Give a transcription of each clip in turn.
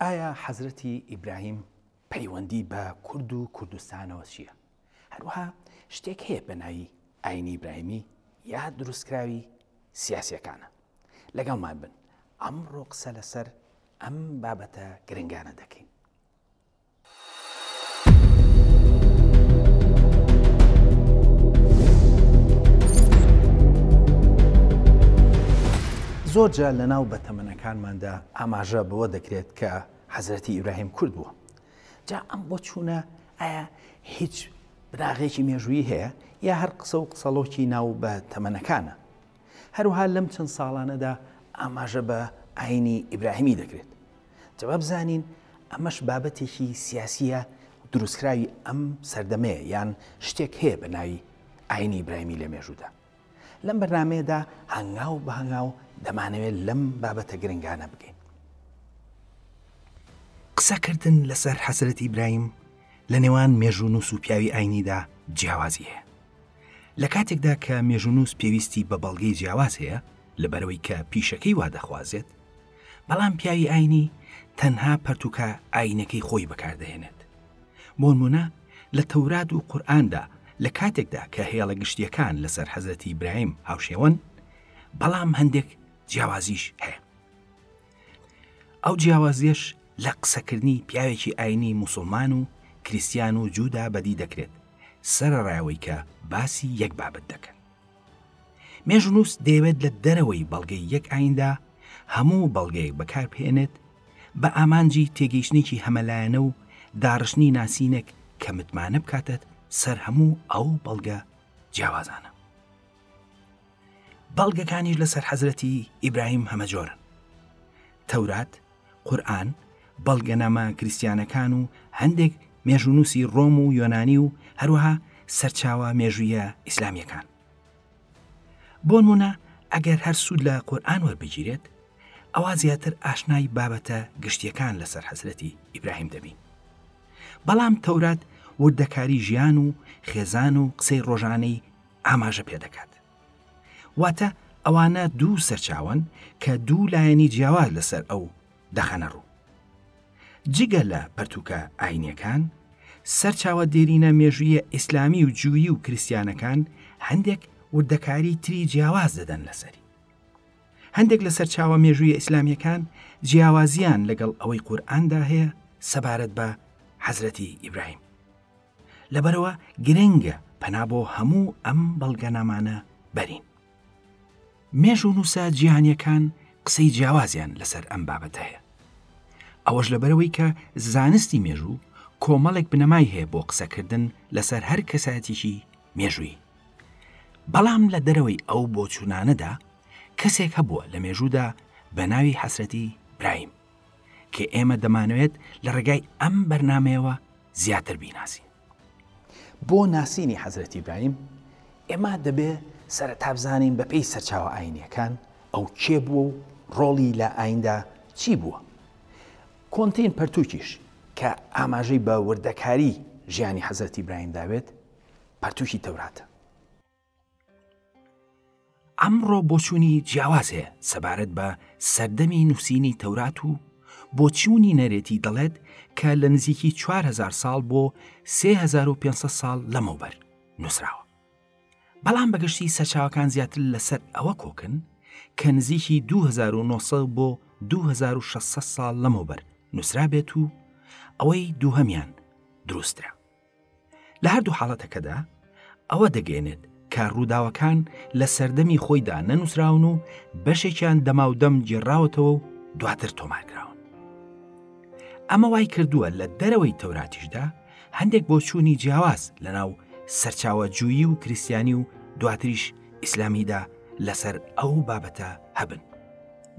ئایا حەزرەتی ئیبراهیم پەیوەندی بە کورد و کوردستانەوە چییە؟ هەروەها شتێک هەیە بە ناوی ئاینی ئیبراهیمی یا دروستکراوی سیاسیەکانە؟ لەگەڵمان بن ئەمڕۆ قسە لەسەر ئەم بابەتە گرنگانە دەکەین. زۆر جار لە ناو بەتەمەنەکانماندا ئاماژە بەوە دەکرێت کە حەزرەتی ئیبراهیم کورد بووە. جا ئەم بۆچوونە ئایا هیچ بناغێکی مێژوویی هەیە یا هەر قسە و قسەڵۆکی ناو بە تەمەنەکانە؟ هەروەها لەم چەند ساڵانەدا ئاماژە بە ئاینی ئیبراهیمی دەکرێت. جا با بزانین ئەمەش بابەتێکی سیاسییە دروستکراوی ئەم سەردەمەیە یان شتێک هەیە بە ناوی ئاینی ئیبراهیمی لە مێژوودا. لەم بەرنامەیەدا هەنگاو بە هەنگاو دەمانەوێت لەم بابەتە گرنگانە بگەین. قسەکردن لەسەر حەزرەت ئیبراهیم لە نێوان مێژوونووس و پیاوی ئاینیدا جیاوازی هەیە. لە کاتێکدا کە مێژوونووس پێویستی بە بەڵگەی جیاواز هەیە لەبەرئەوەی کە پیشەکەی وا دەخوازێت، بەڵام پیاوی ئاینی تەنها پەرتوکە ئاینەکەی خۆی بەکاردەهێنێت. بۆنمونە لە تەورات و قورئاندا لە کاتێکدا کە هێڵە گشتیەکان لەسەر حەزرەتی ئیبراهیم هاوشێوەن، بەڵام هەندێک جیاوازیش هەیە. ئەو جیاوازیەش لە قسەکردنی پیاوێکی ئاینی موسوڵمان و کریستیان و جوودا بەدی دەکرێت، سەرەڕای ئەوەی کە باسی یەک بابەت دەکەن. مێژوونووس دەیەوێت لە دەرەوەی بەڵگەی یەک ئاییندا هەموو بەڵگەیەک بەکاربهێنێت بە ئامانجی تێگەیشتنێکی هەمەلایەنە و داڕشتنی ناسینێک کە متمانە بکاتە سەر هەموو ئەو بەڵگە جیاوازانە. بەڵگەکانیش لەسەر حەزرەتی ئیبراهیم هەمەجۆرن. تەورات، قورئان، بەڵگەنامە کریستیانەکان و هەندێک مێژوونووسی ڕۆم و یۆنانی و هەروەها سەرچاوە مێژوویە ئیسلامییەکان. بۆنمونە ئەگەر هەر سوود لە قورئان وەربگیرێت، ئەوا زیاتر ئاشنای بابەتە گشتییەکان لەسەر حەزرەتی ئیبراهیم دەبین. بەڵام تەورات وردەکاری ژیان و خێزان و قسەی ڕۆژانەی ئاماژە پێدەکات. واتە ئەوانە دوو سەرچاوەن کە دوو لایەنی جیاواز لەسەر ئەو دەخەنە ڕوو. جگە لە پەرتووکە ئاینیەکان، سەرچاوە دێرینە مێژوویە ئیسلامی و جوویی و کریستیانەکان هەندێک وردەکاری تری جیاواز دەدەن لەسەری. هەندێک لە سەرچاوە مێژوویە ئیسلامیەکان جیاوازیان لەگەڵ ئەوەی قورئاندا هەیە سەبارەت بە حەزرەتی ئیبراهیم. لەبەرئەوە گرنگە پەنا بۆ هەموو ئەم بەڵگەنامانە بەرین. مێژوونووسە جیهانییەکان قسەی جیاوازیان لەسەر ئەم بابەتە هەیە. ئەوەش لەبەرئەوەی کە زانستی مێژوو کۆمەڵێک بنەمای هەیە بۆ قسەکردن لەسەر هەر کەسایەتیی مێژوویی. بەڵام لە دەرەوەی ئەو بۆچوونانەدا کەسێک هەبووە لە مێژوودا بە ناوی حەسرەتی برایم کە ئێمە دەمانەوێت لە ڕێگای ئەم بەرنامەیەوە زیاتر بیناسین. بۆ ناسینی حەزرەتی ئیبراهیم ئێمە دەبێ سەرەتا بزانین بە پێی سەرچاوە ئاینیەکان ئەو کێ بووە و ڕۆڵی لە ئایندا چی بووە. کۆنترین پەرتووکیش کە ئاماژەی بە وردەکاری ژیانی حەزرەتی ئیبراهیم دابێت پەرتووکی تەوراتە. ئەمڕۆ بۆچوونی جیاواز هەیە سەبارەت بە سەردەمی نووسینی تەورات و بۆچوونی نەرێتی دەڵێت کە لە نزیکی 4000 ساڵ بۆ 3500 ساڵ لەمەوبەر نووسراوە. بەڵام بەگشتی سەرچاوەکان زیاتر لەسەر ئەوە کۆکن کە نزیکی 2900 بۆ 2600 ساڵ لەمەوبەر نووسرابێت و ئەوەی دووهەمیان دروسترە. لە هەردوو حاڵەتەکەدا ئەوە دەگەێنێت کە ڕووداوەکان لە سەردەمی خۆیدا نەنووسراون و بەشێکیان دەماودەم گێڕاوەتەوە و دواتر تۆمارکراون. ئەمە وای کردووە لە دەرەوەی تەوراتیشدا هەندێک بۆچوونی جیاواز لەناو سەرچاوە جوویی و کریسیانی و دواتریش ئیسلامیدا لەسەر ئەو بابەتە هەبن.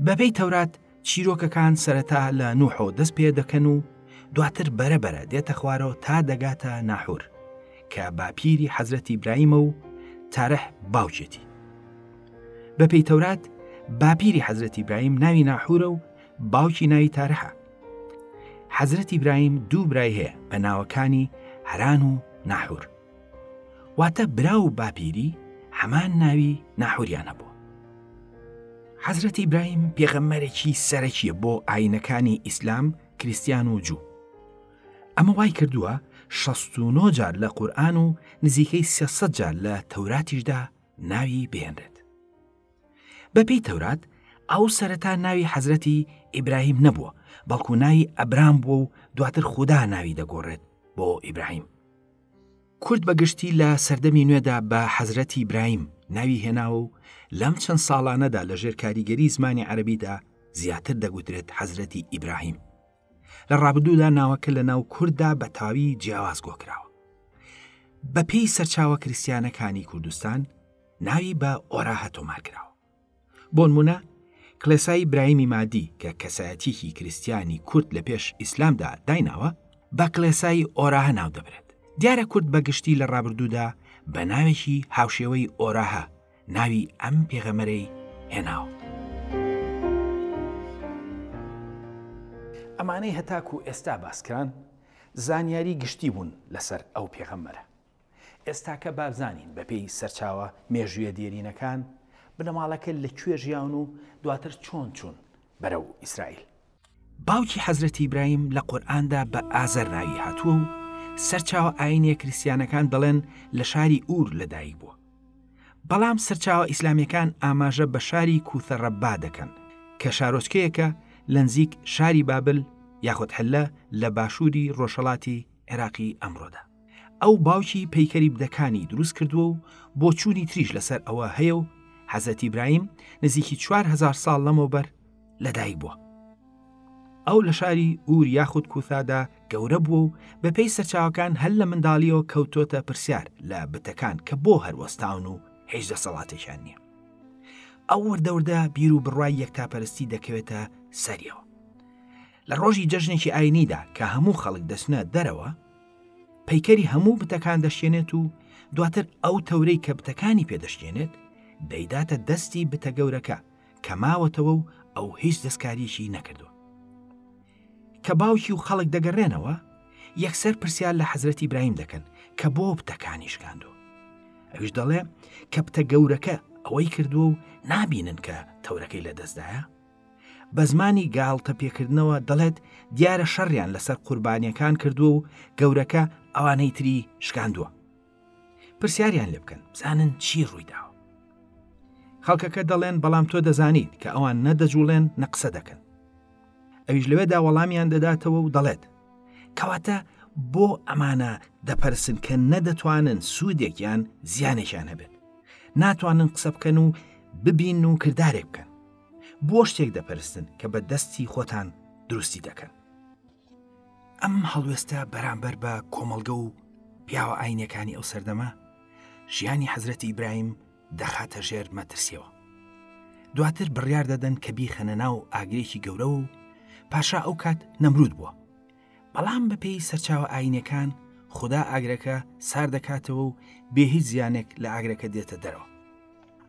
بەپێی تەورات چیرۆکەکان سەرەتا لە نوحەوە دەست پێ دەکەن و دواتر بەرە بەرە دێتە خوارەوە تا دەگاتە ناحور کە باپیری حەزرەتی ئیبراهیمە و تارح باوکێتی. بەپێی تەورات باپیری حەزرەتی ئیبراهیم ناوی ناحورە و باوکی ناوی تارحە. حەزرەتی ئیبراهیم دوو برای هەیە بە ناوەکانی هەران و ناحور. واتە برا و باپیری هەمان ناوی ناحوریان هەبووە. حەزرەتی ئیبراهیم پێغەمبەرێکی سەرەکیە بۆ ئاینەکانی ئیسلام، کریستیان و جوو. ئەمە وای کردووە 69 جار لە قورئان و نزیکەی 300 جار لە تەوراتیشدا ناوی بهێنرێت. بەپێی تەورات ئەو سەرەتا ناوی حەزرەتی ئیبراهیم نەبووە، بەڵکو ناوی ئەبرام بووە و دواتر خودا ناوی دەگۆڕێت بۆ ئیبراهیم. کورد بە گشتی لە سەردەمی نوێدا بە حەزرەتی برایم ناوی هێناوە و لەم چەند ساڵانەدا لە ژێر کاریگەری زمانی عەرەبیدا زیاتر دەگوترێت حەزرەتی ئیبراهیم. لە ڕابردوودا ناوەکە لە ناو کورددا بە تاوی جیاواز گۆکراوە. بە پێی سەرچاوە کریستیانەکانی کوردستان ناوی بە ئۆراهە تۆمار کراوە. بۆنمونە کڵێسای برایمی مادی کە کەسایەتیەکی کریستیانی کورد لە پێش ئیسلامدا دایناوە بە کڵێسای ئۆراهە ناو دەبرێت. دیارە کورد بە گشتی لە ڕابردوودا بە ناوێکی هاوشێوەی ئۆراهە ناوی ئەم پێغەمەرەی هێناوە. ئەمانەی هەتاکوو ئێستا باسکران زانیاری گشتی بوون لەسەر ئەو پێغەمبەرە. ئێستاکە با بزانین بەپێی سەرچاوە مێژوویە دێرینەکان بنەماڵەکە لە کوێ ژیاون و دواتر چۆن چوون بەرەو ئیسرائیل. باوکی حەزرەتی ئیبراهیم لە قورئاندا بە ئازەر ناوی هاتووە و سەرچاوە ئایینیە کریستیانەکان دەڵێن لە شاری ئوور لەدایک بووە. بەڵام سەرچاوە ئیسلامیەکان ئاماژە بە شاری کوثە رەبا دەکەن کە شارۆچکەیەکە لەنزیک شاری بابل یاخود حلە لە باشووری ڕۆژهەڵاتی عێراقی ئەمڕۆدا. ئەو باوکی پەیکەری بدەکانی دروست کردووە و بۆچوونی تریش لەسەر ئەوە هەیە و حەزرەتی ئیبراهیم نزیکی 4000 ساڵ لەمەوبەر لەدایک بووە. ئەو لە شاری ئوور یاخود کوثادا گەورە بووە و بەپێی سەرچاوەکان هەر لە منداڵیەوە کەوتۆتە پرسیار لە بتەکان کە بۆ هەر وەستاون و هیچ دەسەڵاتێکیان نییە. ئەو وردە وردە بیر و بڕوای یەکتاپەرستی دەکەوێتە سەریەوە. لە ڕۆژی جەژنێکی ئاینیدا کە هەموو خەڵک دەچنە دەرەوە، پەیکەری هەموو بتەکان دەشکێنێت و دواتر ئەو تەورەی کە بتەکانی پێ دەشکێنێت دەیداتە دەستی بتە گەورەکە کە ماوەتەوە و ئەو هیچ دەستکاریەکی نەکردووە. کە باوکی و خەڵک دەگەڕێنەوە یەکسەر پرسیار لە حەزرەتی ئیبراهیم دەکەن کە بۆ بتەکانی شکاندووە. ئەویش دەڵێ کە بتە گەورەکە ئەوەی کردووە و نابینن کە تەورەکەی لەدەستدایە. بە زمانی گاڵتە پێکردنەوە دەڵێت دیارە شەڕیان لەسەر قوربانیەکان کردووە و گەورەکە ئەوانەی تری شکاندووە. پرسیاریان لێ بکەن بزانن چی ڕوویداوە. خەڵکەکە دەڵێن بەڵام تۆ دەزانیت کە ئەوان نە دەجوڵێن نە قسە دەکەن. ئەویش لەوێدا وەڵامیان دەداتەوە و دەڵێت کەواتە بۆ ئەمانە دەپەرسن کە نەدەتوانن سوودێک یان زیانێکیان هەبێت. ناتوانن قسە بکەن و ببین و کردارێک بکەن. بۆ شتێک دەپەرستن کە بە دەستی خۆتان دروستی دەکەن. ئەم هەڵوێستە بەرامبەر بە کۆمەڵگە و پیاوە ئاینەکانی ئەو سەردەمە ژیانی حەزرەتی ئیبراهیم دەخاتە ژێر مەترسیەوە. دواتر بڕیار دەدەن کە بیخەنە ناو ئاگرێکی گەورە و پاشا ئەو کات نەمرود بووە. بەڵام بەپێی سەرچاوە ئاینەکان خودا ئاگرەکە سار دەکاتەوە و بێ هیچ زیانێک لە ئاگرەکە دێتە دەرەوە.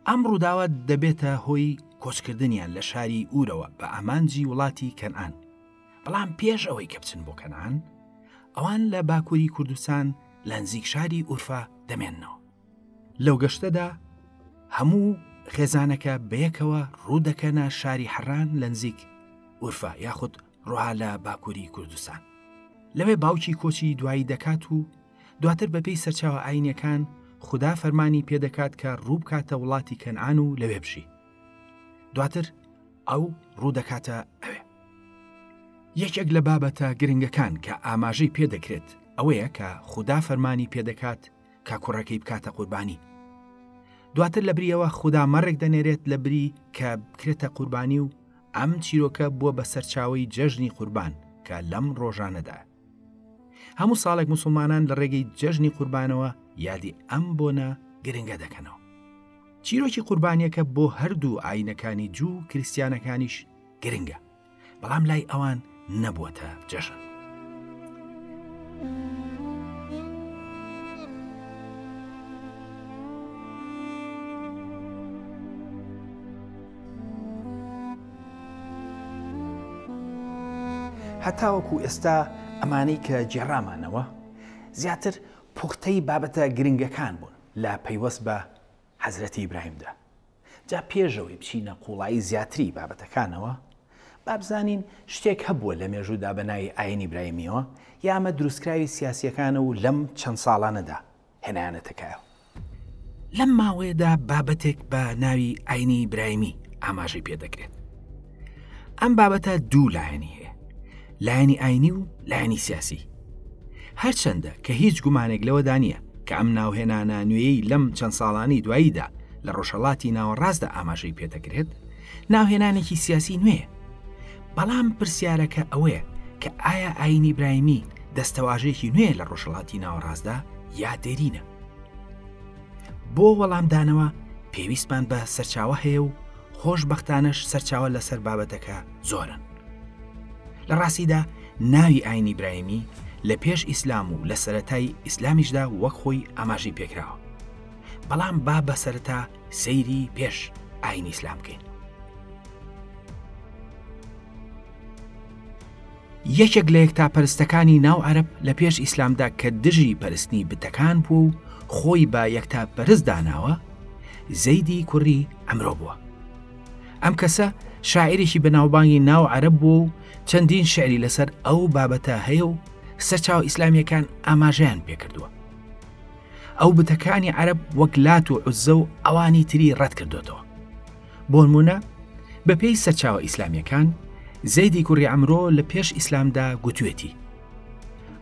ئەم ڕووداوە دەبێتە هۆی کۆچکردنیان لە شاری ئوورەوە بە ئامانجی وڵاتی کەنعان. بەڵام پێش ئەوەی کە بچن بۆ کەنعان، ئەوان لە باکووری کوردستان لە نزیک شاری ئورفا دەمێننەوە. لەو گەشتەدا هەموو خێزانەکە بەیەکەوە ڕوو دەکەنە شاری حەڕان لە نزیک ئورفا یاخود ڕوها لە باکووری کوردستان. لەوێ باوکی کۆچی دوایی دەکات و دواتر بەپێی سەرچاوە ئاینیەکان خودا فەرمانی پێدەکات کە ڕووبکاتە وڵاتی کەنعان و لەوێ بژی. دواتر ئەو ڕوودەکاتە ئەوێ. یەکێک لە بابەتە گرنگەکان کە ئاماژەی پێدەکرێت ئەوەیە کە خودا فەرمانی پێدەکات کە کوڕەکەی بکاتە قوربانی. دواتر لە بریەوە خودا مەڕێک دەنێرێت لە بری کە بکرێتە قوربانی و ئەم چیرۆکە بووە بە سەرچاوەی جەژنی قوربان کە لەم ڕۆژانەدا هەموو ساڵێک موسڵمانان لە ڕێگەی جەژنی قوربانەوە یادی ئەم بۆنە گرنگە دەکەنەوە. چیرۆکی قوربانیەکە بۆ هەردوو ئاینەکانی جوو و کریستیانەکانیش گرنگە، بەڵام لای ئەوان نەبووەتە جەژن. هەتاوەکو ئێستا ئەمانەی کە گێڕامانەوە زیاتر پوختەی بابەتە گرنگەکان بوون لە پەیوەست بە حەزرەتی ئیبراهیمدا. جا پێشەوەی بچینە قوڵایی زیاتری بابەتەکانەوە. با بزانین شتێک هەبووە لە مێژوودا بە ناوی ئاینی برایمیەوە یا ئەمە دروستکراوی سیاسیەکانە و لەم چەند ساڵانەدا هێنایانەتە کایەوە؟ لەم ماوەیەدا بابەتێک بە ناوی ئاینی برایمی ئاماژەی پێدەکرێت. ئەم بابەتە دوو لایەنی هەیە، لایەنی ئاینی و لایەنی سیاسی. هەرچەندە کە هیچ گومانێک لەوەدا نییە کە ئەم ناوهێنانە نوێیەی لەم چەند ساڵانەی دواییدا لە ڕۆژهەڵاتی ناوەڕاستدا ئاماژەی پێدەکرێت، ناوهێنانێکی سیاسی نوێیە. بەڵام پرسیارەکە ئەوەیە کە ئایا ئاینی برایمی دەستەواژەیەکی نوێیە لە ڕۆژهەڵاتی ناوەڕاستدا یا دێرینە؟ بۆ وەڵامدانەوە پێویستمان بە سەرچاوە هەیە و خۆشبەختانەش سەرچاوە لەسەر بابەتەکە زۆرن. لە ڕاستیدا ناوی ئاینی برایمی لە پێش ئیسلام و لە سەرەتای ئیسلامیشدا وەک خۆی ئاماژەی پێکراوە. بەڵام با بە سەرەتا سەیری پێش ئاینی ئیسلام بکەین. یەکێک لە یەکتاپەرستەکانی ناو عەرەب لە پێش ئیسلامدا کە دژی پەرستنی بتەکان بووە و خۆی بە یەکتاپەرست داناوە، زەیدی کوڕی عەمرۆ بووە. ئەم کەسە شاعیرێکی بەناوبانگی ناو عەرەب بووە و چەندین شعری لەسەر ئەو بابەتە هەیە و سەرچاوە ئیسلامییەکان ئاماژەیان پێکردووە. ئەو بتەکانی عەرەب وەک لات و عوزە و ئەوانی تری ڕەت کردۆتەوە. بۆنمونە بەپێی سەرچاوە ئیسلامیەکان زەیدی کوڕی عەمرۆ لە پێش ئیسلامدا گوتوێتی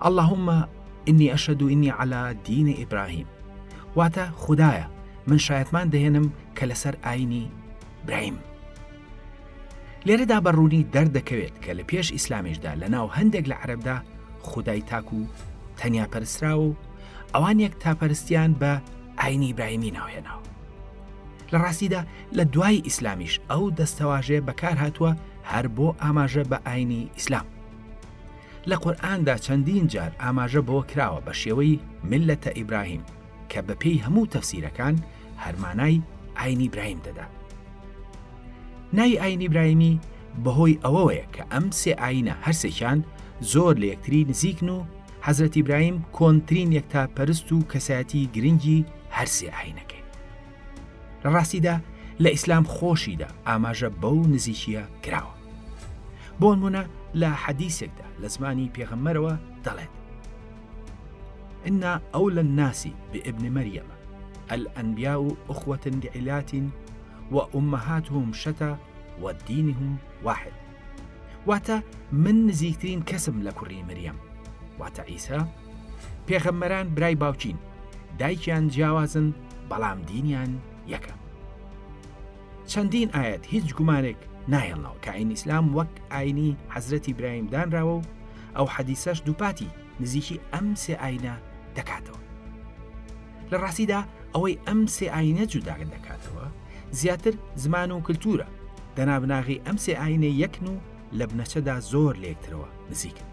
اللهم إني أشهد إني على دين إبراهيم واتە خودایە من شایەتمان دەهێنم کە لەسەر ئاینی برایم لێرەدا بە ڕوونی دەردەکەوێت کە لە پێش ئیسلامیشدا لە ناو هەندێک لە عەرەبدا خودای تاک و تەنیا پەرستراوە و ئەوان یەک تاپەرستیان بە ئاینی ئیبراهیمی ناوهێناوە لە ڕاستیدا لە دوای ئیسلامیش ئەو دەستەواژەیە بەکار هاتووە هەر بۆ ئاماژە بە ئاینی ئیسلام. لە قورئاندا چەندین جار ئاماژە بەوە کراوە بە شێوەی مللەتە ئیبراهیم کە بە پێی هەموو تەفسیرەکان هەر مانای ئاینی برایم دەدات. ناوی ئاینی برایمی بەهۆی ئەوەوەیە کە ئەم سێ ئاینە هەرسێکیان زۆر لە یەکتری نزیکن و حەزرەتی برایم کۆنترین یەکتاپەرست و کەسایەتی گرنگی هەرسێ ئاینەکەی. لە ڕاستیدا لە ئیسلام خۆشیدا ئاماژە بەو نزیکییە کراوە. بۆنمونە لە حەدیسێکدا لە زمانی پێغەمبەرەوە دەڵێت، إن أولى الناس بابن مريم الأنبياء أخوة لعلات وأمهاتهم شتى ودينهم واحد واتە من نزیکترین کەسم لە کوڕی مریەم واتە عیسا پێغەمبەران برای باوکین دایکیان جیاوازن بەڵام دینیان یەکە. چەندین ئایەت هیچ گومانێک ناهێڵنەوە کە ئاینی ئیسلام وەک ئاینی حەزرەتی برایم دانراوە و ئەو حەدیسەش دووپاتی نزیکی ئەم سێ ئاینە دەکاتەوە. لە ڕاستیدا ئەوەی ئەم سێ ئاینە جودا دەکاتەوە زیاتر زمان و کلتورە، دەنا بناغەی ئەم سێ ئاینە یەکن و لە بنەچەدا زۆر لە یەکترەوە نزیکن.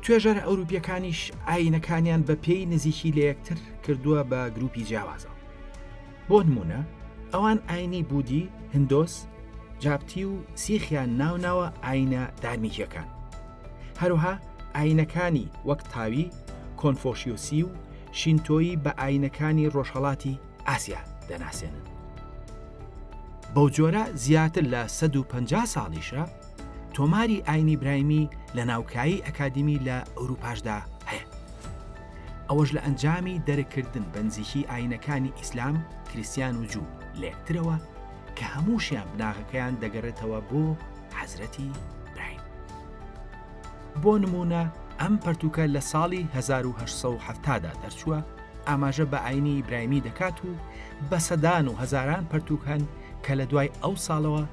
توێژەرە ئەوروپییەکانیش ئایینەکانیان بە پێی نزیکی لە یەکتر کردووە بە گروپی جیاوازەوە. بۆ نموونە ئەوان ئایینی بودی، هندۆس، جاپتی و سیخیان ناو ناوە ئایینە دارمیکییەکان. هەروەها ئایینەکانی وەک تاوی، کۆنفۆشیۆسی و شینتۆیی بە ئایینەکانی ڕۆژهەڵاتی ئاسیا دەناسێنن. بەو جۆرە زیاتر لە 150 ساڵیشە تۆماری ئاینی برایمی لە ناوکایی ئەکادیمی لە ئەوروپاشدا هەیە. ئەوەش لە ئەنجامی دەرککردن بە نزیکی ئاینەکانی ئیسلام، کریستیان و جوو لە یەکترەوە کە هەمووشیان بناغەکەیان دەگەڕێتەوە بۆ حەزرەتی برایم. بۆ نموونە ئەم پەرتووکە لە ساڵی 1870 دا دەرچووە، ئاماژە بە ئاینی ئیبرایمی دەکات و بە سەدان و هەزاران پەرتووک هەن کە لە دوای ئەو ساڵەوە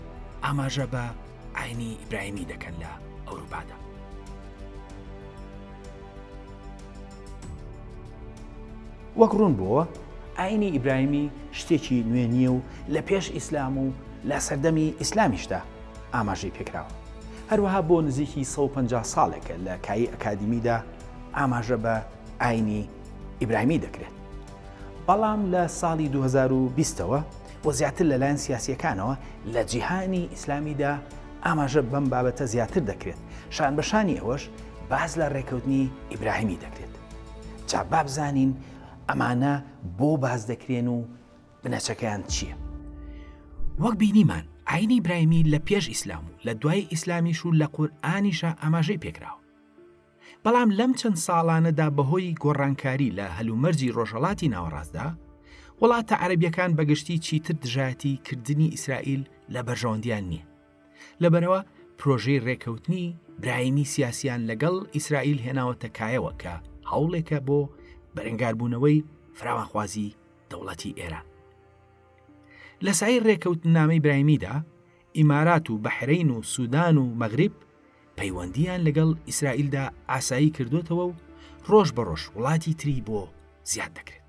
ئاماژە بە ئاینی ئیبرایمی دەکەن لە ئەوروپادا. وەک ڕوون بۆوە ئاینی ئیبرایمی شتێکی نوێ نییە و لە پێش ئیسلام و لە سەردەمی ئیسلامیشدا ئاماژەی پێکراوە. هەروەها بۆ نزیکی 150 ساڵێکە لە کایی ئەکادیمیدا ئاماژە بە ئاینی ئیبراهیمی دەکرێت. بەڵام لە ساڵی 2020 ەوە و زیاتر لەلایەن سیاسییەکانەوە لە جیهانی ئیسلامیدا ئاماژە بەم بابەتە زیاتر دەکرێت، شانبەشانی ئەوەش باس لە ڕێکەوتنی ئیبراهیمی دەکرێت. جا با بزانین ئەمانە بۆ باس دەکرێن و بنەچەکەیان چییە؟ وەک بینیمان. ئاینی برایمی لە پێش ئیسلام و لە دوای ئیسلامیش و لە قورئانیشا ئاماژەی پێکراوە. بەڵام لەم چەند ساڵانەدا بەهۆی گۆڕانکاری لە هەلومەرجی ڕۆژهەڵاتی ناوەڕاستدا، وڵاتە عەرەبیەکان بەگشتی چیتر دژایەتی کردنی ئیسرائیل لە بەرژەوەندیان نییە. لەبەرئەوە پرۆژەی رێکەوتنی برایمی سیاسیان لەگەڵ ئیسرائیل هێناوەتە کایەوە کە هەوڵێکە بۆ بەرەنگاربوونەوەی فراوانخوازی دەوڵەتی ئێران. لە سایەی رێکەوتننامەی برایمیدا، ئیمارات و بەحرەین و سودان و مەغریب پەیوەندییان لەگەڵ ئیسرائیلدا ئاسایی کردوتەوە و ڕۆژ بە ڕۆژ وڵاتی تری بۆ زیاد دەکرێت.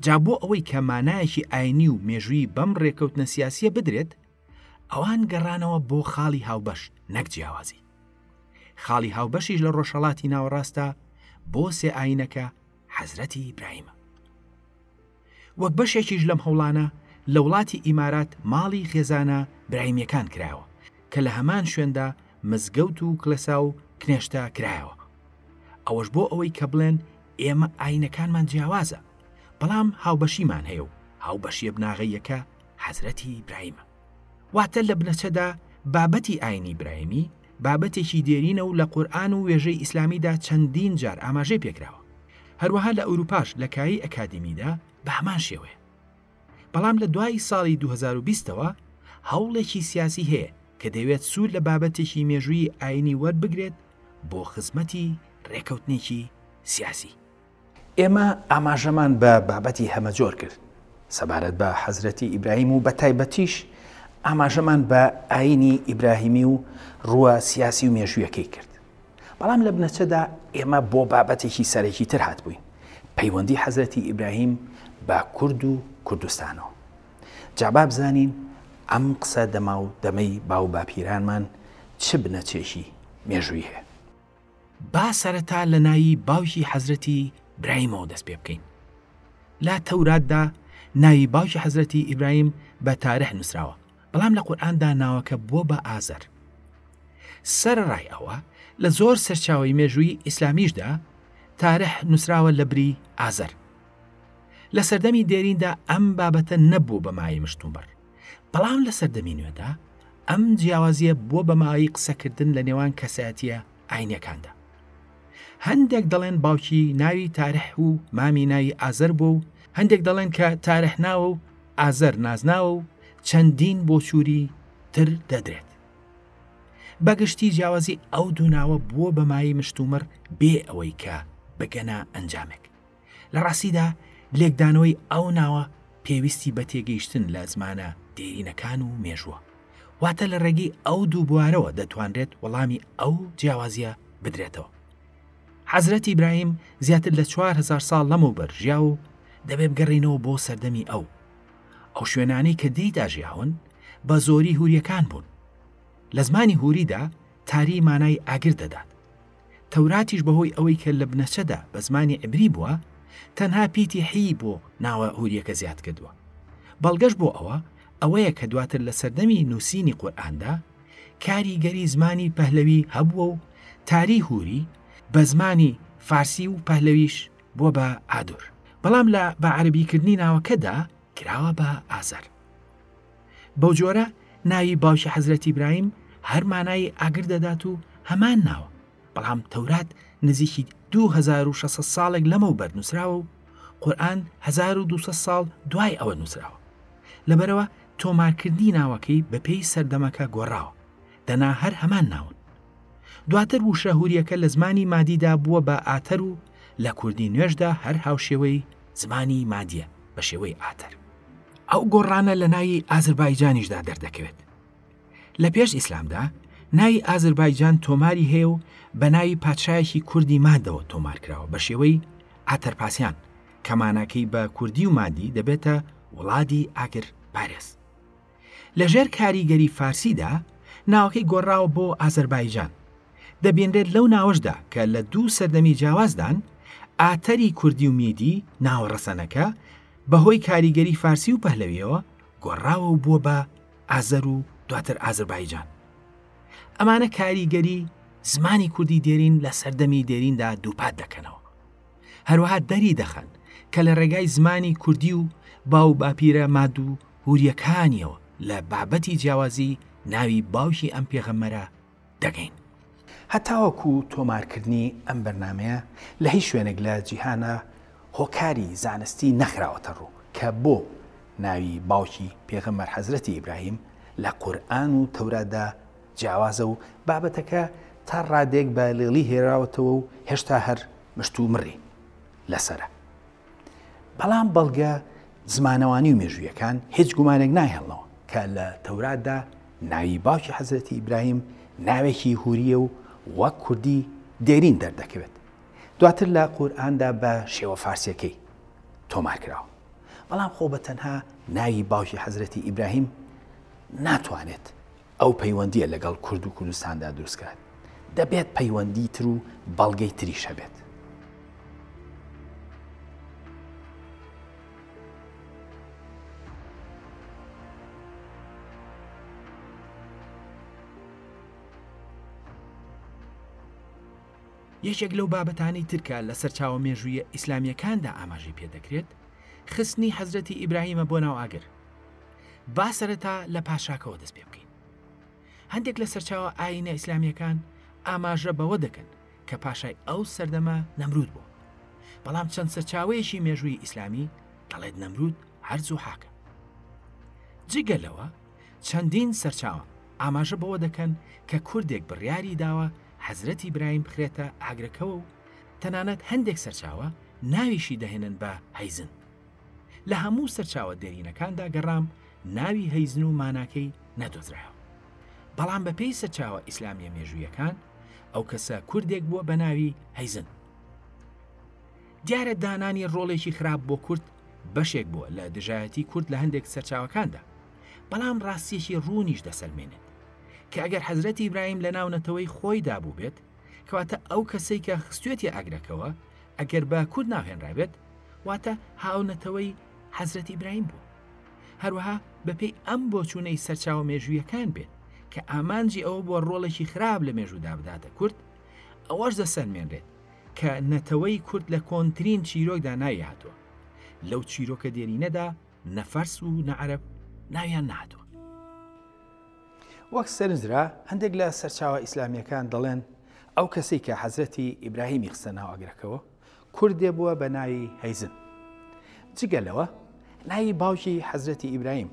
جا بۆ ئەوەی کە مانایەکی ئاینی و مێژوویی بەم ڕێکەوتنە سیاسیە بدرێت، ئەوان گەڕانەوە بۆ خاڵی هاوبەش نەک جیاوازی. خاڵی هاوبەشیش لە ڕۆژهەڵاتی ناوەڕاستدا بۆ سێ ئاینەکە حەزرەتی ئیبراهیمە. وەک بەشێکیش لەم هەوڵانە لە وڵاتی ئیمارات ماڵی خێزانە برایمیەکان کرایەوە کە لە هەمان شوێندا مزگەوت و کڵێسا و کنێشتە کرایەوە. ئەوەش بۆ ئەوەی کە بڵێن ئێمە ئاینەکانمان جیاوازە بەڵام هاوبەشیمان هەیە و هاوبەشیە بناغەیەکە حەزرەتی ئیبراهیمە. واتە لە بنەچەدا بابەتی ئاینی ئیبراهیمی بابەتێکی دێرینە و لە قورئان و وێژەی ئیسلامیدا چەندین جار ئاماژەی پێکراوە. هەروەها لە ئەوروپاش لە کایەی ئەکادیمیدا بە هەمان شێوەیە. بەڵام لە دوای ساڵی 2020 ەوە هەوڵێکی سیاسی هەیە کە دەیەوێت سوود لە بابەتێکی مێژوویی ئاینی وەربگرێت بۆ خزمەتی رێکەوتنێکی سیاسی. ئێمە ئاماژەمان بە بابەتی هەمەجۆر کرد سەبارەت بە حەزرەتی ئیبراهیم و بەتایبەتیش ئاماژەمان بە ئاینی ئیبراهیمی و ڕووە سیاسی و مێژوویەکەی کرد. بەڵام لە بنەچەدا ئێمە بۆ بابەتێکی سەرەکی تر هاتبووین، پەیوەندی حەزرەتی ئیبراهیم بە کورد و کوردستانەوە. جا با بزانین ئەم قسە دەماو دەمەی باو باپیرانمان چ بنەچێکی مێژووی هەیە. با سەرەتا لە ناوی باوکی حەزرەتی برایمەوە دەست پێ بکەین. لە تەوراتدا ناوی باوکی حەزرەتی ئیبراهیم بە تارح نووسراوە، بەڵام لە قورئاندا ناوەکە بووە بە ئازەر. سەرەڕای ئەوە، لە زۆر سەرچاوەی مێژوویی ئیسلامیشدا تارح نووسراوە لە بری ئازەر. لە سەردەمی دێریندا ئەم بابەتە نەبوو بە مایەی مشتومڕ، بەڵام لە سەردەمی نوێدا ئەم جیاوازییە بووە بە مایەی قسەکردن لە نێوان کەسایەتییە ئاینیەکاندا. هەندێک دەڵێن باوکی ناوی تارح و مامی ناوی ئازەر بووە و هەندێک دەڵێن کە تارح ناوە و ئازەر نازناوە و چەندین بۆچووری تر دەدرێت. بەگشتی جیاوازی ئەو دوو ناوە بووە بە مایەی مشتومڕ بێ ئەوەی کە بگەنە ئەنجامێک. لە ڕاستیدا لێکدانەوەی ئەو ناوە پێویستی بە تێگەیشتن لە زمانە دێرینەکان و مێژووە. واتە لە ڕێگەی ئەو دوو بوارەوە دەتوانرێت وەڵامی ئەو جیاوازییە بدرێتەوە. حەزرەتی ئیبراهیم زیاتر لە 4000 ساڵ لەمەوبەر ژیا و دەبێ بگەڕێینەوە بۆ سەردەمی ئەو. ئەو شوێنانەی کە تێیدا ژیاون بە زۆری هورییەکان بوون. لە زمانی هوریدا تاری مانای ئاگر دەدات. تەوراتیش بەهۆی ئەوەی کە لە بنەچەدا بە زمانی عیبری بووە، تەنها پیتی حی بۆ ناوە هورییەکە زیاد کردووە. بەڵگەش بۆ ئەوە، ئەوەیە کە دواتر لە سەردەمی نووسینی قورئاندا، کاریگەری زمانی پەهلەوی هەبووە و تاری هوری بە زمانی فارسی و پەهلەویش بووە بە ئادور. بەڵام لە بە عەرەبیکردنی ناوەکەدا کراوە بە ئازەر. بەوجۆرە ناوی باوکی حەزرەتی ئیبراهیم هەر مانای ئاگر دەدات و هەمان ناوە، بەڵام تەورات نزیکی 2600 ساڵێک لەمەوبەر نووسراوە و قورئان 1200 ساڵ دوای ئەوە نووسراوە. لەبەرئەوە تۆمارکردنی ناوەکەی بەپێی سەردەمەکە گۆڕاوە، دەنا هەر هەمان ناون. دواتر وشە هورییەکە لە زمانی مادیدا بووە بە ئاتەر و لە کوردی نوێشدا هەر هاوشێوەی زمانی مادییە بە شێوەی ئاتەر. ئەو گۆڕانە لە ناوی ئازربایجانیشدا دەردەکەوێت. لە پێش ئیسلامدا ناوی ئازربایجان تۆماری هەیە و بە ناوی پادشایەکی کوردی مادەوە تۆمار کراوە بە شێوەی ئاتەرپاسیان کە ماناکەی بە کوردی و مادی دەبێتە وڵادی ئاگر پارێز. لە ژێر کاریگەری فارسیدا ناوەکەی گۆڕاوە بۆ ئازەربایجان. دەبینرێت لەو ناوەشدا کە لە دوو سەردەمی جیاوازدان، ئاتەری کوردی و میدی، ناوە ڕەسەنەکە، بەهۆی کاریگەری فارسی و پەهلەویەوە گۆڕاوە و بووە بە ئازەر و دواتر ئازەربایجان. ئەمانە کاریگەری زمانی کوردی دێرین لە سەردەمی دێریندا دووپات دەکەنەوە. هەروەها دەری دەخەن کە لە ڕێگای زمانی کوردی و باو باپیرە ماد و هوریەکانیەوە. لە بابەتی جیاوازی ناوی باوکی ئەم پێغەمبەرە دەگەین. هەتاوەکو تۆمارکردنی ئەم بەرنامەیە لە هیچ شوێنێک لە جیهانا هۆکاری زانستی نەخراوەتە ڕوو کە بۆ ناوی باوکی پێغەمبەر حەزرەتی ئیبراهیم لە قورئان و تەوراتدا جیاوازە و بابەتەکە تا ڕادەیەک بە لێڵی هێراوەتەوە و هێشتا هەر مشتومڕی لەسەرە. بەڵام بەڵگە زمانەوانی و مێژوویەکان هیچ گومانێک ناهێڵنەوە کە لە تەوراتدا ناوی باوکی حەزرەتی ئیبراهیم ناوێکی هوریە و وەک کوردی دێرین دەردەکەوێت دواتر لە قورئاندا بە شێوە فارسیەکەی تۆمار کراوە بەڵام خۆ بە تەنها ناوی باوکی حەزرەتی ئیبراهیم ناتوانێت ئەو پەیوەندیە لەگەڵ کورد و کوردستاندا دروستکات دەبێت پەیوەندی تر و بەڵگەی تریش هەبێت. یەکێک لەو بابەتانەی تر کە لە سەرچاوە مێژوویە ئیسلامییەکاندا ئاماژەی پێدەکرێت، خستنی حەزرەتی ئیبراهیمە بۆ ناو ئاگر. با سەرەتا لە پاشاکەوە دەست پێ بکەین. هەندێک لە سەرچاوە ئایینە ئیسلامییەکان ئاماژە بەوە دەکەن کە پاشای ئەو سەردەمە نەمرود بووە. بەڵام چەند سەرچاوەیەکی مێژووی ئیسلامی دەڵێت نەمرود هەر زوحاکە. جگە لەوە چەندین سەرچاوە ئاماژە بەوە دەکەن کە کوردێک بڕیاری داوە حەزرەتی برایم بخرێتە ئاگرەکەوە و تەنانەت هەندێک سەرچاوە ناویشی دەهێنن بە هەیزن. لە هەموو سەرچاوە دێرینەکاندا گەڕام ناوی هەیزن و ماناکەی نەدۆزرایەوە. بەڵام بەپێی سەرچاوە ئیسلامیە مێژوویەکان ئەو کەسە کوردێک بووە بە ناوی هەیزن. دیارە دانانی ڕۆڵێکی خراپ بۆ کورد بەشێک بووە لە دژایەتی کورد لە هەندێک سەرچاوەکاندا، بەڵام ڕاستیەکی ڕوونیش دەسەلمێنێت کە ئەگەر حەزرەتی ئیبراهیم لە ناو نەتەوەی خۆیدا بووبێت، کەواتە ئەو کەسەی کە خستوێتی ئاگرەکەوە ئەگەر بە کورد ناوهێنرابێت واتە هاونەتەوەی حەزرەتی ئیبراهیم بووە. هەروەها بەپێی ئەم بۆچوونەی سەرچاوە مێژوویەکان بێت کە ئامانجی ئەوە بووە ڕۆڵێکی خراپ لە مێژوودا بداتە کورد، ئەوەش دەسەلمێنرێت کە نەتەوەی کورد لە کۆنترین چیرۆکدا ناوی هاتووە. لەو چیرۆکە دێرینەدا نە فەرس و نە عەرەب ناویان نەهاتووە. وەک سەرنجرا هەندێک لە سەرچاوە ئیسلامییەکان دەڵێن ئەو کەسەی کە حەزرەتی ئیبراهیمی خستە ناو ئاگرەکەوە کوردێ بووە بە ناوی هەیزن. جگە لەوە ناوی باوکی حەزرەتی ئیبراهیم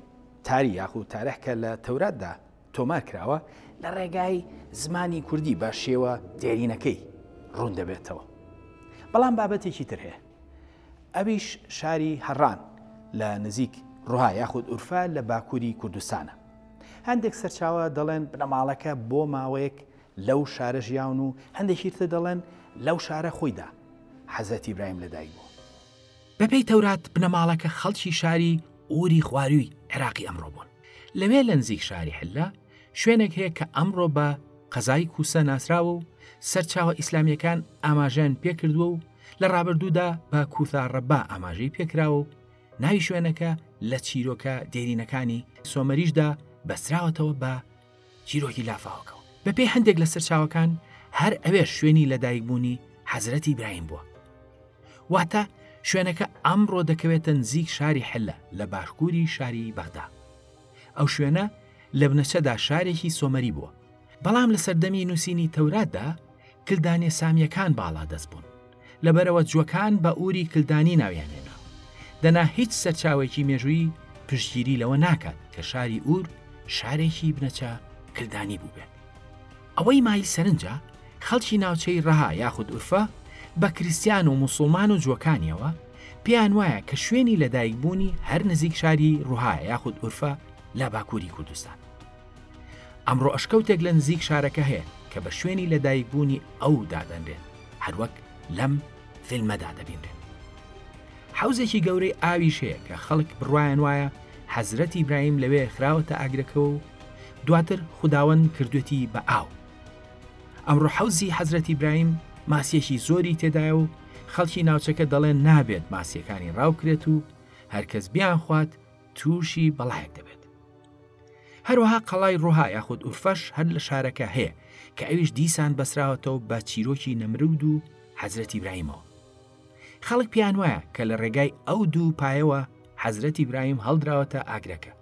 تاری یاخود تارح کە لە تەوراتدا تۆمار کراوە لە ڕێگای زمانی کوردی بە شێوە دێرینەکەی ڕوون دەبێتەوە. بەڵام بابەتێکی تر هەیە ئەویش شاری هەڕان لە نزیک ڕوها یاخود ئورفا لە باکووری کوردستانە. هەندێک سەرچاوە دەڵێن بنەماڵەکە بۆ ماوەیەک لەو شارە ژیاون و هەندێکی تر دەڵێن لەو شارە خۆیدا حەزرەتی ئیبراهیم لەدایک بووە. بەپێی تەورات بنەماڵەکە خەڵکی شاری ئوری خوارووی عێراقی ئەمڕۆ بوون. لەوێ لە نزیک شاری حلە شوێنێک هەیە کە ئەمڕۆ بە قەزای کوسە ناسراوە و سەرچاوە ئیسلامییەکان ئاماژەیان پێکردووە و لە ڕابردوودا بە کوثا ڕەبا ئاماژەی پێکراوە و ناوی شوێنەکە لە چیرۆکە دێرینەکانی سۆمەریشدا بەستراوەتەوە بە چیرۆکی لافاوەکەوە. بەپێی هەندێک لە سەرچاوەکان هەر ئەوێش شوێنی لەدایکبوونی حەزرەتی ئیبراهیم بووە. واتە شوێنەکە ئەمڕۆ دەکەوێتە نزیک شاری حلە لە باشکووری شاری بەغدا. ئەو شوێنە لە بنەچەدا شارێکی سۆمەری بووە، بەڵام لە سەردەمی نووسینی تەوراتدا کلدانیە سامییەکان باڵادەست بوون، لەبەرئەوە جووەکان بە ئوری کلدانی ناویان هێنا. دەنا هیچ سەرچاوەیەکی مێژوویی پشتگیری لەوە ناکات کە شاری ئور شارێکی بنەچە کلدانی بووبێت. ئەوەی مایەی سەرنجە خەڵکی ناوچەی ڕەها یاخود ئورفە بە کریستیان و موسوڵمان و جووەکانیەوە پێیان وایە کە شوێنی لەدایکبوونی هەر نزیک شاری ڕوهایە یاخود ئورفە لە باکووری کوردستان. ئەمڕۆ ئەشکەوتێک لە نزیک شارەکە هەیە کە بە شوێنی لەدایکبوونی ئەو دادەنرێت هەروەک لەم فیلمەدا دەبینرێت. حەوزێکی گەورەی ئاویش هەیە کە خەڵک بڕوایان وایە حەزرەتی ئیبراهیم لەوێ خراوەتە ئاگرەکەوە و دواتر خوداوەند کردوێتی بە ئاو. ئەمڕۆ حەوزی حەزرەتی ئیبراهیم ماسیەکی زۆری تێدایە و خەڵکی ناوچەکە دەڵێن نابێت ماسیەکانی ڕاوکرێت و هەرکەس بیانخوات تووشی بەڵایەک دەبێت. هەروەها قەڵای ڕوها یاخود ئورفەش هەر لە شارەکە هەیە کە ئەویش دیسان بەسراوەتەوە بە چیرۆکی نەمرود و حەزرەتی ئیبراهیمەوە. خەڵک پێیان وایە کە لە ڕێگای ئەو دوو پایەوە حەزرەتی ئیبراهیم هەڵدراوەتە ئاگرەکە.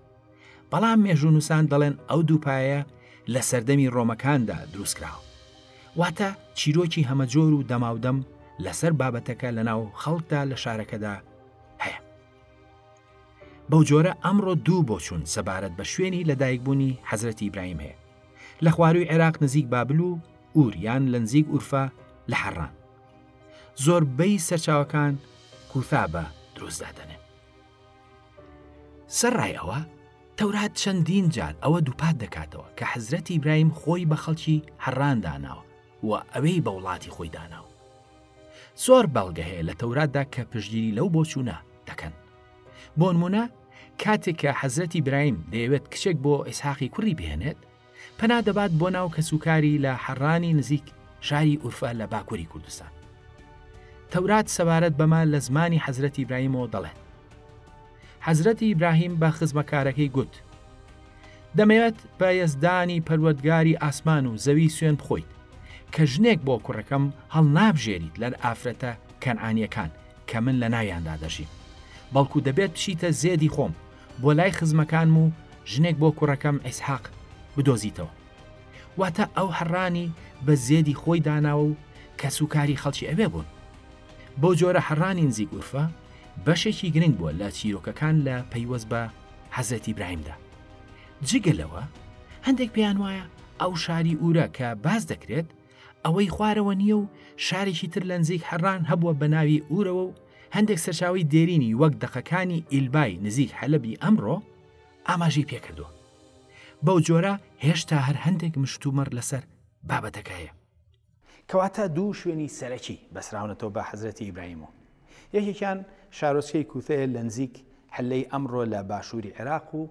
بەڵام مێژوونووسان دەڵێن ئەو دووپایەیە لە سەردەمی ڕۆمەکاندا دروستکراوە. واتە چیرۆکی هەمەجۆر و دەماودەم لەسەر بابەتەکە لەناو خەڵکدا لە شارەکەدا هەیە. بەو جۆرە ئەمڕۆ دوو بۆچوون سەبارەت بە شوێنی لەدایکبوونی حەزرەتی ئیبراهیم هەیە. لە خوارووی عێراق نزیک بابل و ئوور یان لە نزیک ئورفە لە حەڕان. زۆربەی سەرچاوەکان کوثا بە دروست دادەنێن. سەرڕای ئەوە، تەورات چەندین جار ئەوە دووپات دەکاتەوە کە حەزرەتی ئیبراهیم خۆی بە خەڵکی حەڕان داناوە و ئەوێی بە وڵاتی خۆی داناوە. زۆر بەڵگە هەیە لە تەوراتدا کە پشتگیری لەو بۆچوونە دەکەن. بۆ نموونە کاتێک کە حەزرەتی ئیبراهیم دەیەوێت کچێک بۆ ئیسحاقی کوڕی بهێنێت، پەنا دەبات بۆ ناو کەسوکاری لە حەڕانی نزیک شاری ئورفە لە باکووری کوردستان. تەورات سەبارەت بەمە لە زمانی حەزرەتی ئیبراهیمەوە دەڵێت، حەزرەتی ئیبراهیم بە خزمەکارەکەی گوت، دەمەوێت بە یەزدانی پەروەردگاری ئاسمان و زەوی سوێن بخۆیت کە ژنێک بۆ کوڕەکەم هەڵنابژێریت لە ئافرەتە کەنعانییەکان کە من لە ناویاندا دەژیم، بەڵکو دەبێت بچیتە زێدی خۆم بۆ لای خزمەکانم و ژنێک بۆ کوڕەکەم ئیسحاق بدۆزیتەوە. واتە ئەو حەڕانی بە زێدی خۆی داناوە و کەسوکاری خەڵکی ئەوێ بوون. بەو جۆرە حەڕانی نزیک ئورفە بەشێکی گرنگ بووە لە چیرۆکەکان لە پەیوەست بە حەزرەتی ئیبراهیمدا. جگە لەوە هەندێک پێیان وایە ئەو شاری ئورە کە باس دەکرێت ئەوەی خوارەوە نییە و شارێکی تر لە نزیک حەڕان هەبووە بە ناوی ئورەوە و هەندێک سەرچاوەی دێرینی وەک دەقەکانی ئیلبای نزیک حەلەبی ئەمڕۆ ئاماژەی پێکردووە. بەو جۆرە هێشتا هەر هەندێک مشتومڕ لەسەر بابەتەکە هەیە. کەواتە دوو شوێنی سەرەکی بەسراونەتەوە بە حەزرەتی ئیبراهیم و یەکێکیان شارۆچکەی کوثەیە لەنزیک حلەی ئەمڕۆ لە باشووری عێراق و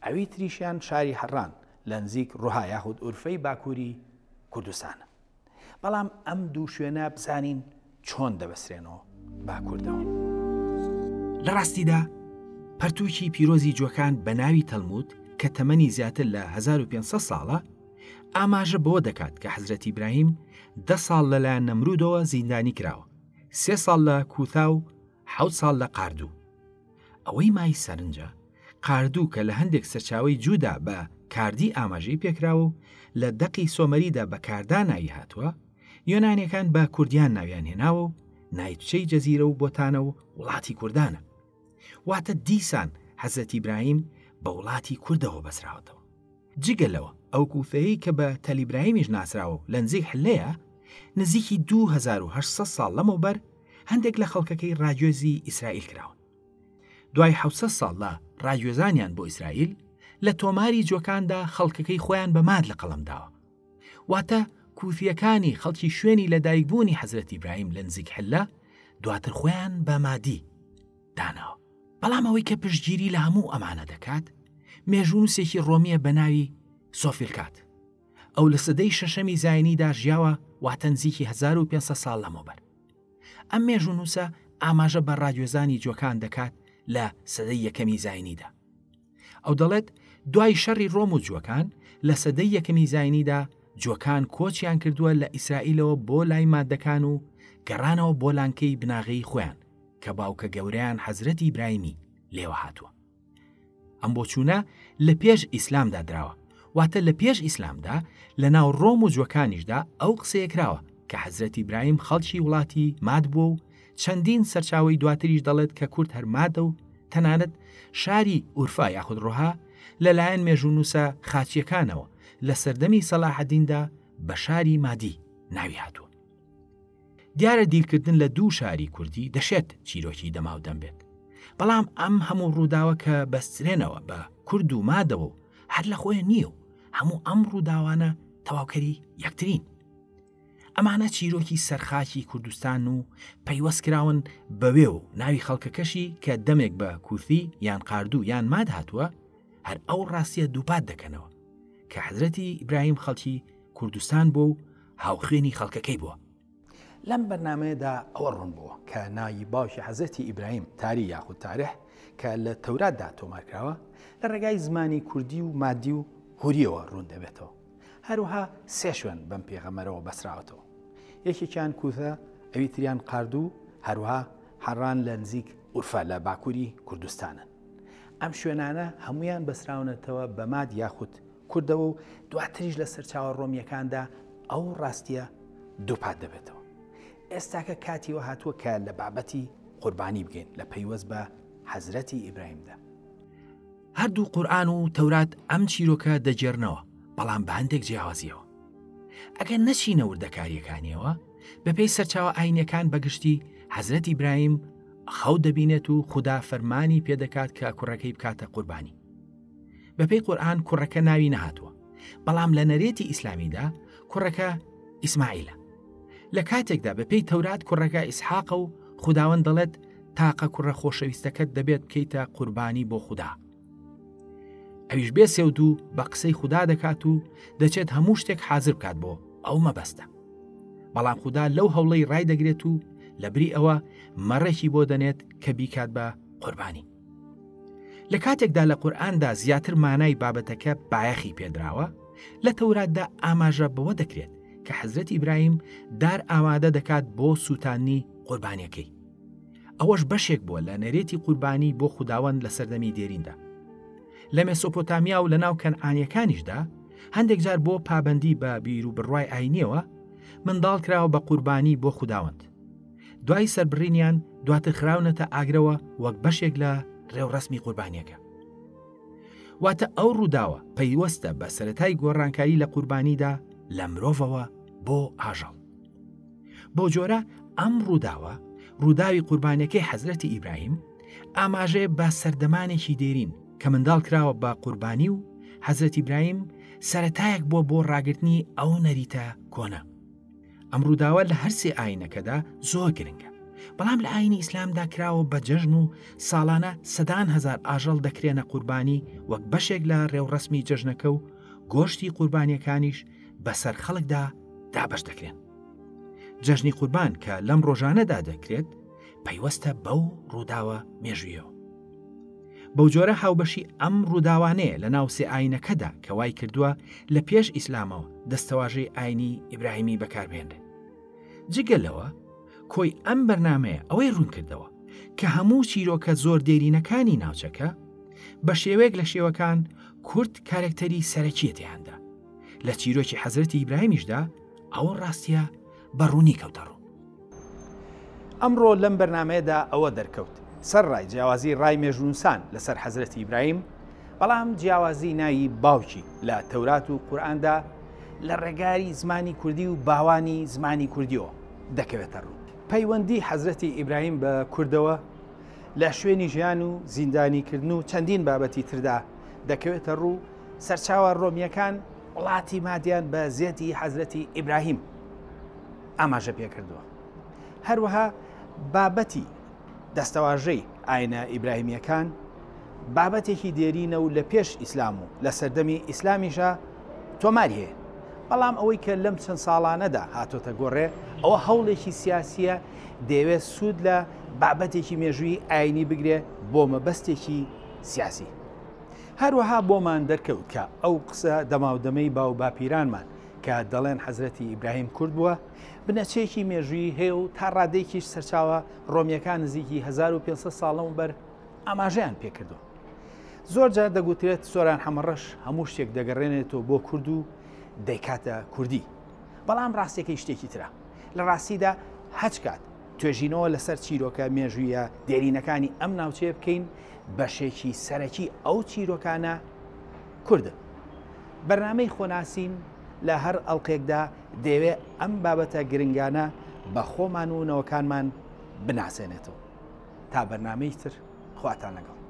ئەوی تریشیان شاری حەڕان لەنزیک ڕوها یاخود ئورفەی باکووری کوردستانە. بەڵام ئەم دوو شوێنە بزانین چۆن دەبەسرێنەوە با کوردەوە. لە ڕاستیدا پەرتووکی پیرۆزی جووەکان بە ناوی تەلمود کە تەمەنی زیاتر لە 1500 ساڵە ئاماژە بەوە دەکات کە حەزرەتی ئیبراهیم دە ساڵ لەلایەن نەمرودەوە زیندانی کراوە سێ ساڵ لە کوثا و حەوت ساڵ لە قاردوو ئەوەی مای سەرنجە، قاردوو کە لە هەندێک سەرچاوەی جوودا بە کاردی ئاماژەی پێکراوە و لە دەقی سۆمەریدا بە کاردا ناوی هاتووە، یۆنانیەکان بە کوردیان ناویان هێناوە و نایتچەی جەزیرە و بۆتانە و وڵاتی کوردانە. واتە دیسان حەزرەتی ئیبراهیم بە وڵاتی کوردەوە بەسراوەتەوە. جگە لەوە ئەو کوفەیەی کە بە تەل ئیبراهیمیش ناسراوە و لە نزیک حلەیە، نزیکی 2800 ساڵ لەمەوبەر هەندێک لە خەڵکەکەی ڕاگوێزی ئیسرائیل کراون. دوای 700 ساڵ لە ڕاگوێزانیان بۆ ئیسرائیل، لە تۆماری جوەکاندا خەڵکەکەی خۆیان بە ماد لە قەڵەم داوە. واتە کوفییەکانی خەڵکی شوێنی لەدایکبوونی حەزرەتی ئیبراهیم لە نزیک حلە دواتر خۆیان بە مادی داناوە. بەڵام ئەوەی کە پشتگیری لە هەموو ئەمانە دەکات مێژوونووسێکی ڕۆمییە بە ناوی سۆفیلکات. ئەو لە سەدەی شەشەمی زاینیدا ژیاوە واتە نزیکی 1500 ساڵ لەمەوبەر. ئەم مێژوونووسە ئاماژە بە ڕاگوێزانی جوەکان دەکات لە سەدەی یەکەمی زاینیدا. ئەو دەڵێت دوای شەڕی ڕۆم و جوەکان لە سەدەی یەکەمی زاینیدا جوەکان کۆچیان کردووە لە ئیسرائیلەوە بۆ لای مادەکان و گەڕانەوە بۆ لانکەی بناغەی خۆیان کە باوکە گەورەیان حەزرەتی ئیبراهیمی لێوە هاتووە. ئەم بۆچوونە لە پێش ئیسلامدا دراوە، واتە لە پێش ئیسلامدا لە ناو ڕۆم و جوەکانیشدا ئەو قسەیە کراوە کە حەزرەتی ئیبراهیم خەڵکی وڵاتی ماد بووە و چەندین سەرچاوەی دواتریش دەڵێت کە کورد هەر مادە و تەنانەت شاری ئورفا یاخود ڕۆها لەلایەن مێژوونووسە خاچییەکانەوە لە سەردەمی سەلاحەدیندا بە شاری مادی ناوی هاتووە. دیارە دیلکردن لە دوو شاری کوردی دەشێت چیرۆکی دەماودەم بێت، بەڵام ئەم هەموو ڕووداوە کە بەسترێنەوە بە کورد و مادەوە و هەر لە خۆیان نییە و هەموو ئەم ڕووداوانە تەواوکەری یەکترین. ئەمانە چیرۆکی سەرخاکی کوردستان و پەیوەست کراون بەوێ و ناوی خەڵکەکەشی کە دەمێک بە کوثی یان قاردوو یان ماد هاتووە هەر ئەو ڕاستیە دووپات دەکەنەوە کە حەزرەتی ئیبراهیم خەڵکی کوردستان بووە و هاوخوێنی خەڵکەکەی بووە. لەم بەرنامەیەدا ئەوە ڕوون بووە کە ناوی باوکی حەزرەتی ئیبراهیم تاری یاخود تارح کە لە تەوراتدا تۆمار کراوە لە ڕێگای زمانی کوردی و مادی و هوریەوە ڕوون دەبێتەوە. هەروەها سێ شوێن بەم پێغەمبەرەوە بەسراوەتەوە. یەکێکیان کوثە، ئەوی تریان قاردوو، هەروەها حەڕان لە نزیک ئورفە لە باکووری کوردستانن. ئەم شوێنانە هەموویان بەسراونەتەوە بە ماد یاخود کوردەوە و دواتریش لە سەرچاوە ڕۆمییەکاندا ئەو ڕاستییە دووپات دەبێتەوە. ئێستاکە کاتی وە هاتووە کە لە بابەتی قوربانی بگەین لە پەیوەست بە حەزرەتی ئیبراهیمدا. هەردوو قورئان و تەورات ئەم چیرۆکە دەگێڕنەوە، بەڵام بە هەندێک جیاوازییەوە. ئەگەر نەچینە وردەکارییەکانیەوە، بەپێی سەرچاوە ئاینیەکان بەگشتی حەزرەت ئیبراهیم خەو دەبینێت و خودا فەرمانی پێدەکات کە کوڕەکەی بکاتە قوربانی. بەپێی قورئان کوڕەکە ناوی نەهاتووە، بەڵام لە نەرێتی ئیسلامیدا کوڕەکە ئیسماعیلە. لە کاتێکدا بەپێی تەورات کوڕەکە ئیسحاقە و خوداوەند دەڵێت تاقە کوڕە خۆشەویستەکەت دەبێت بکەیتە قوربانی بۆ خودا. ئەویش بێ سێودوو بە قسەی خودا دەکات و دەچێت هەموو شتێک حازر بکات بۆ ئەو مەبەستە. بەڵام خودا لەو هەوڵەی ڕایدەگرێت و لە بری ئەوە مەڕێکی بۆ دەنێت کە بیکات بە قوربانی. لە کاتێکدا لە قورئاندا زیاتر مانای بابەتەکە بایەخی پێدراوە، لە تەوراتدا ئاماژە بەوە دەکرێت کە حەزرەت ئیبراهیم دار ئامادە دەکات بۆ سووتاندنی قوربانیەکەی. ئەوەش بەشێک بووە لە نەرێتی قوربانی بۆ خوداوەند لە سەردەمی دێریندا. لە مێسۆپۆتامیا و لەناو کەنعانیەکانیشدا هەندێک جار بۆ پابەندی بە بیر و بڕوای ئاینیەوە منداڵ کراوە بە قوربانی بۆ خوداوەند. دوای سەربڕینیان دواتر خراونەتە ئاگرەوە وەک بەشێک لە ڕێوڕەسمی قوربانیەکە. واتە ئەو ڕووداوە پەیوەستە بە سەرەتای گۆڕانکاری لە قوربانیدا لە مرۆڤەوە بۆ ئاژەڵ. بەو جۆرە ئەم ڕووداوە، ڕووداوی قوربانیەکەی حەزرەتی ئیبراهیم، ئاماژەیە بە سەردەمانێکی دێرین کە منداڵ کراوە بە قوربانی و حەزرەتی ئیبراهیم سەرەتایەک بووە بۆ ڕاگرتنی ئەو نەریتە کۆنە. ئەم ڕووداوە لە هەرسێ ئاینەکەدا زۆر گرنگە، بەڵام لە ئاینی ئیسلامدا کراوە بە جەژن و ساڵانە سەدان هەزار ئاژەڵ دەکرێنە قوربانی وەک بەشێک لە ڕێوڕەسمی جەژنەکە و گۆشتی قوربانیەکانیش بەسەر خەڵکدا دابەش دەکرێن. جەژنی قوربان کە لەم ڕۆژانەدا دەکرێت پەیوەستە بەو ڕووداوە مێژوویەوە. بەو جۆرە هاوبەشی ئەم ڕووداوانەیە لە ناو سێ ئاینەکەدا کە وای کردووە لە پێش ئیسلامەوە دەستەواژەی ئاینی ئیبراهیمی بەکاربهێنرێت. جگە لەوە کۆی ئەم بەرنامەیە ئەوەی ڕوون کردەوە کە هەموو چیرۆکە زۆر دێرینەکانی ناوچەکە بە شێوەیەک لە شێوەکان کورد کارەکتەری سەرەکیە تێیاندا. لە چیرۆکی حەزرەتی ئیبراهیمیشدا ئەو ڕاستیە بە ڕوونی کەوتە ڕوو. ئەمڕۆ لەم بەرنامەیەدا ئەوە دەرکەوت، سەرڕای جیاوازی ڕای مێژوونووسان لەسەر حەزرەتی ئیبراهیم، بەڵام جیاوازی ناوی باوکی لە تەورات و قورئاندا لە ڕێگاری زمانی کوردی و باوانی زمانی کوردیەوە دەکەوێتە ڕوو. پەیوەندی حەزرەتی ئیبراهیم بە کوردەوە لە شوێنی ژیان و زیندانیکردن و چەندین بابەتی تردا دەکەوێتە ڕوو، سەرچاوە ڕۆمییەکان وڵاتی مادیان بە زێدی حەزرەتی ئیبراهیم ئاماژە پێکردووە. هەروەها بابەتی دەستەواژەی ئاینە ئیبراهیمییەکان بابەتێکی دێرینە و لە پێش ئیسلام و لە سەردەمی ئیسلامیشا تۆماری هەیە. بەڵام ئەوەی کە لەم چەند ساڵانەدا هاتۆتە گۆڕێ ئەوە هەوڵێکی سیاسییە دەیەوێت سوود لە بابەتێکی مێژوویی ئاینی بگرێ بۆ مەبەستێکی سیاسی. هەروەها بۆمان دەرکەوت کە ئەو قسە دەماودەمەی باوباپیرانمان کە دەڵێن حەزرەتی ئیبراهیم کورد بووە، بنەچەیەکی مێژوویی هەیە و تا ڕادەیەکیش سەرچاوە ڕۆمییەکان نزیکی 1500 ساڵ لەمەوبەر ئاماژەیان پێکردووە. زۆر جار دەگوترێت سۆران حەمەڕەش هەموو شتێک دەگەڕێنێتەوە بۆ کورد و دەیکاتە کوردی. بەڵام ڕاستیەکەی شتێکی ترە. لە ڕاستیدا هەچ کات توێژینەوە لەسەر چیرۆکە مێژوویە دێرینەکانی ئەم ناوچەیە بکەین، بەشێکی سەرەکی ئەو چیرۆکانە کوردن. بەرنامەی خۆناسین لە هەر ئەڵقێکدا دەیەوێت ئەم بابەتە گرنگانە بە خۆمان و نەوەکانمان بناسێنێتەوە. تا بەرنامەی تر خواتان لەگەڵ.